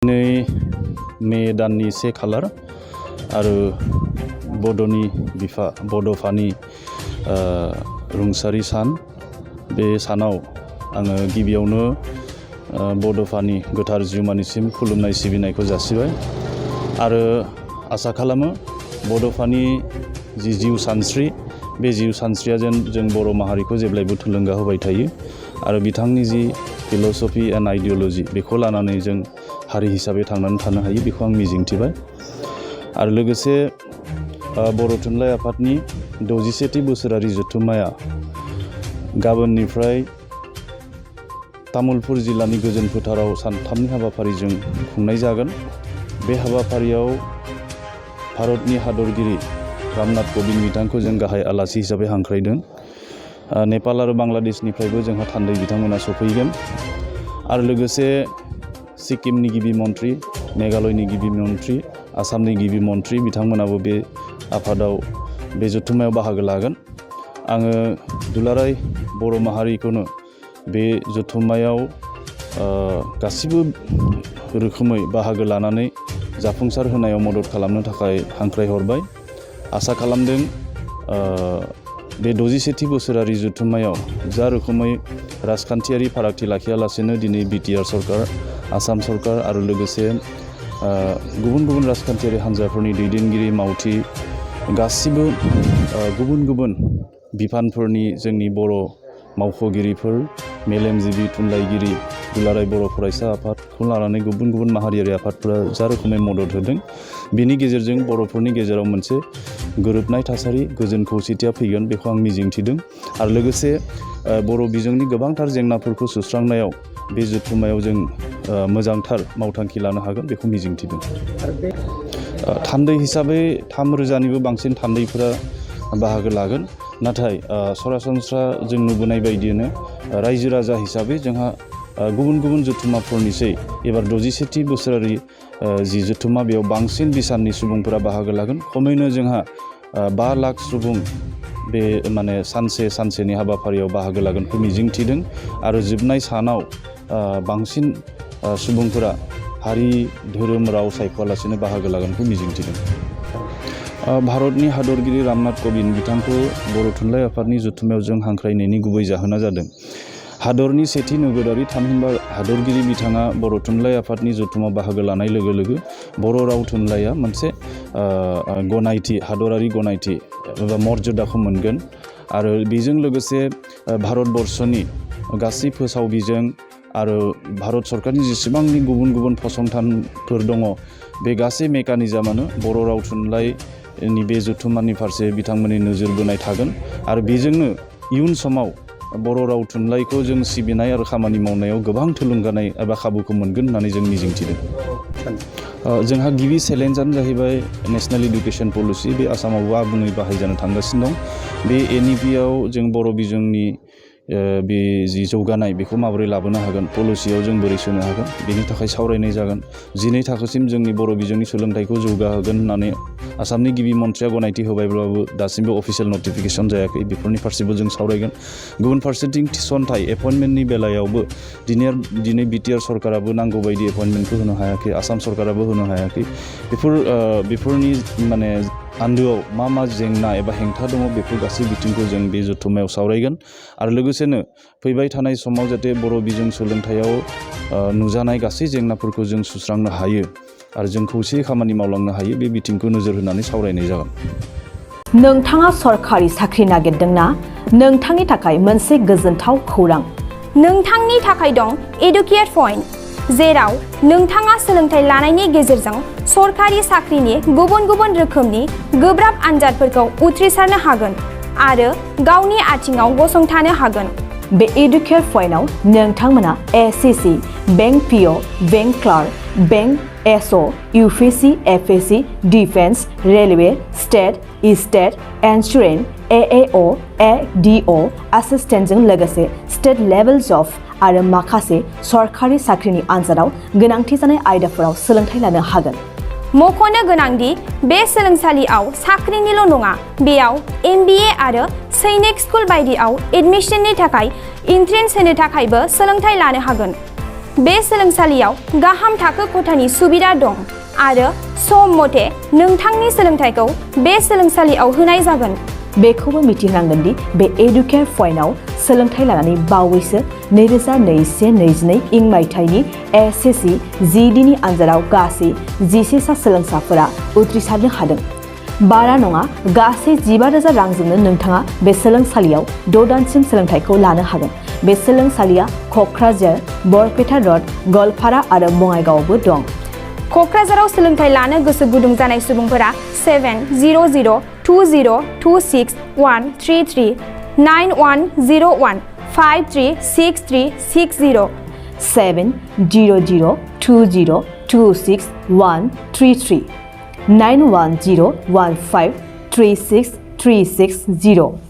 नै मे दाननि 1 खालार आरो बड'नि बिफा बड'फानि रुंसारि सान बे सानाव आङो गिबियावनो बड'फानि गोथार जिउमानिसिम खुलुमनाय सिबिनायखौ जासिबाय आरो आसा खालामो बड'फानि जि जिउ सानस्रि बे जिउ सानस्रिया जों बर' माहारिखौ जेब्लायबो थुलुंगा होबाय थायो आरो बिथांनि जि फिल'सफि एन्ड आइडिय'ल'जि बेखौ लानानै जों हारि हिसाबै थांनानै थानो हायो बेखौ आं मिजिंथिबाय आरो लोगोसे बर' थुनलाइ आफादनि 61थि बोसोरारि जथुम्माया गाबोननिफ्राय तामुलपुर जिल्लानि गोजोन फोथाराव सानथामनि हाबाफारिजों खुंनाय जागोन। बे हाबाफारियाव भारतनि हादरगिरि रामनाथ क'विंद बिथांखौ जों गाहाय आलासि हिसाबै हांख्रायदों। नेपाल आरो बांलादेशनिफ्रायबो जोंहा थान्दै बिथांमोना सफैगोन आरो लोगोसे सिक्किमनि गिबि मन्थ्रि, मेघालयनि गिबि मन्थ्रि, आसामनि गिबि मन्थ्रि बिथांमोनाबो बे आफादाव बे जथुम्मायाव बाहागो लागोन। आङो दुलाराय बर' माहारिखौनो बे जथुम्मायाव गासिबो रोखोमै बाहागो लानानै जाफुंसार होनायाव मदद खालामनो थाखाय हांख्रायहरबाय। आसा खालामदों बे 61थि बोसोरारि जथुम्मायाव जा रोखोमै राजखान्थियारि फारागथि लाखियालासेनो दिनै बिटिआर सरकार, आसाम सरकार आरो लोगोसे गुबुन गुबुन राजखान्थियारि हान्जाफोरनि दैदेनगिरि मावथि गासिबो गुबुन गुबुन बिफानफोरनि जोंनि बर' मावख'गिरिफोर, मेलेमजिबि थुनलाइगिरि, दुलाराय बर' फरायसा आफादखौ लानानै गुबुन गुबुन माहारियारि आफादफोरा जा रोखोमै मदद होदों बेनि गेजेरजों बर'फोरनि गेजेराव मोनसे गोरोबनाय थासारि, गोजोन खौसेथिया फैगोन बेखौ आं मिजिंथिदों आरो लोगोसे बर' बिजोंनि गोबांथार जेंनाफोरखौ सुस्रांनायाव बे जथुम्मायाव जों मोजांथार मावथांखि लानो हागोन बेखौ मिजिंथिदों। थान्दै हिसाबै 3,000निबो बांसिन थान्दैफोरा बाहागो लागोन, नाथाय सरासनस्रा जों नुबोनाय बायदियैनो रायजो राजा हिसाबै जोंहा गुबुन गुबुन जथुम्माफोरनिसै एबार 61थि बोसोरारि जि जथुम्मा बेयाव बांसिन बिसाननि सुबुंफोरा बाहागो लागोन। खमैनो जोंहा 5 लाख सुबुं बे सानसेनि हाबाफारियाव बाहागो लागोनखौ मिजिंथिदों आरो जोबनाय सानाव बांसिन सुबुंफोरा हारि, धोरोम, राव सायख'आलासेनो बाहागो लागोनखौ मिजिंथिदों। भारतनि हादरगिरि रामनाथ क'विंद बिथांखौ बर' थुनलाइ आफादनि जथुम्मायाव जों हांख्रायनायनि गुबै जाहोना जादों हादरनि सेथि नोगोरारि थामहिनबा हादरगिरि बिथाङा बर' थुनलाइ आफादनि जथुम्मायाव बाहागो लानाय लोगो लोगो बर' राव थुनलाइया मोनसे गनायथि, हादरारि गनायथि एबा मर्यादाखौ मोनगोन आरो बेजों लोगोसे भारतबर्षनि गासै फोसावबिजों आरो भारत सरकारनि जेसेबांनि गुबुन गुबुन फसंथानफोर दङ बे गासै मेकानिजमानो बर' राव थुनलाइनि बे जथुम्मानि फारसे बिथांमोननि नोजोर बोनाय थागोन आरो बेजोंनो इयुन समाव बर' राव थुनलाइखौ जों सिबिनाय आरो खामानि मावनायाव गोबां थुलुंगानाय एबा खाबुखौ मोनगोन होननानै जों मिजिंथिदों। जोंहा गिबि चेलेन्जआनो जाहैबाय नेशनेल इडुकेसन पलिसि। बे आसामावबो आबुङै बाहायजानो थांगासिनो दं। बे NEP-आव जों बर' बिजोंनि बे जि जौगानाय बेखौ माबोरै लाबोनो हागोन, पलिसियाव जों बोरै सोनो हागोन बेनि थाखाय सावरायनाय जागोन। 12 थाखोसिम जोंनि बर' बिजोंनि सोलोंथाइखौ जौगाहोगोन होननानै आसामनि गिबि मन्थ्रिया गनायथि होबायब्लाबो दासिमबो अफिसियेल नटिफिकेसन जायाखै, बेफोरनि फारसेबो जों सावरायगोन। गुबुन फारसेथिं थिसनथाइ एपइन्टमेन्टनि बेलायावबो दिनै बिटिआर सरकाराबो नांगौ बायदि एपइन्टमेन्टखौ होनो हायाखै, आसाम सरकाराबो होनो हायाखै। बेफोरनि आन्दोआव मा जेंना एबा हेंथा दङ बेफोर गासै बिथिंखौ जों बे जथुम्मायाव सावरायगोन आरो लोगोसेनो फैबाय थानाय समाव जाहाथे बर' बिजों सोलोंथाइयाव नुजानाय गासै जेंनाफोरखौ जों सुस्रांनो हायो आरो जों खौसेयै खामानि मावलांनो हायो बे बिथिंखौ नोजोर होनानै सावरायनाय जागोन। नोंथाङा सरखारि साख्रि नागिरदोंना? नोंथांनि थाखाय मोनसे गोजोनथाव खौरां। नोंथांनि थाखाय दं एडुकेट पइन्ट, जेराव नोंथाङा सोलोंथाइ लानायनि गेजेरजों सरखारि साख्रिनि गुबुन गुबुन रोखोमनि गोब्राब आनजादफोरखौ उथ्रिसारनो हागोन आरो गावनि आथिङाव गसंथानो हागोन। बे एडुकेट पइन्टआव नोंथांमोना SCC, bank PO, bank clerk, bank SO, UPSC, FSC, defence, railway, state, insurance, AAO, ADO, एसिस्टेन्टजों लोगोसे स्टेट लेभेल जब आरो माखासे सरखारि साख्रिनि आनजादाव गोनांथि जानाय आयदाफोराव सोलोंथाइ लानो हागोन। मख'नो गोनांदि बे सोलोंसालियाव साख्रिनिल' नङा, बेयाव MBA आरो सैनिक स्कुल बायदियाव एडमिशननि थाखाय एन्ट्रेन्स होनो थाखायबो सोलोंथाइ लानो हागोन। बे सोलोंसालियाव गाहाम थाखो खथानि सुबिदा दं आरो सम मथे नोंथांनि सोलोंथाइखौ बे सोलोंसालियाव होनाय जागोन। बेखौबो मिथिनांगोन दि बे एडुकेयार पइन्टआव सोलोंथाइ लानानै बावैसो 2021-22 इं मायथाइनि एसएससि जिडिनि आनजादाव गासै 11 सा सोलोंसाफोरा उथ्रिसारनो हादों। बारा नङा गासै 15,000 रांजोंनो नोंथाङा बे सोलोंसालियाव 6 दानसिम सोलोंथाइखौ लानो हागोन। बे सोलोंसालिया क'क्राझार, बरपेटा र'ड, गवालपारा आरो बङाइगावआवबो दं। क'क्राझाराव सोलोंथाइ लानो गोसो गुदुं जानाय सुबुंफोरा 700-226-133 9101-536360 700-226-133 9101536360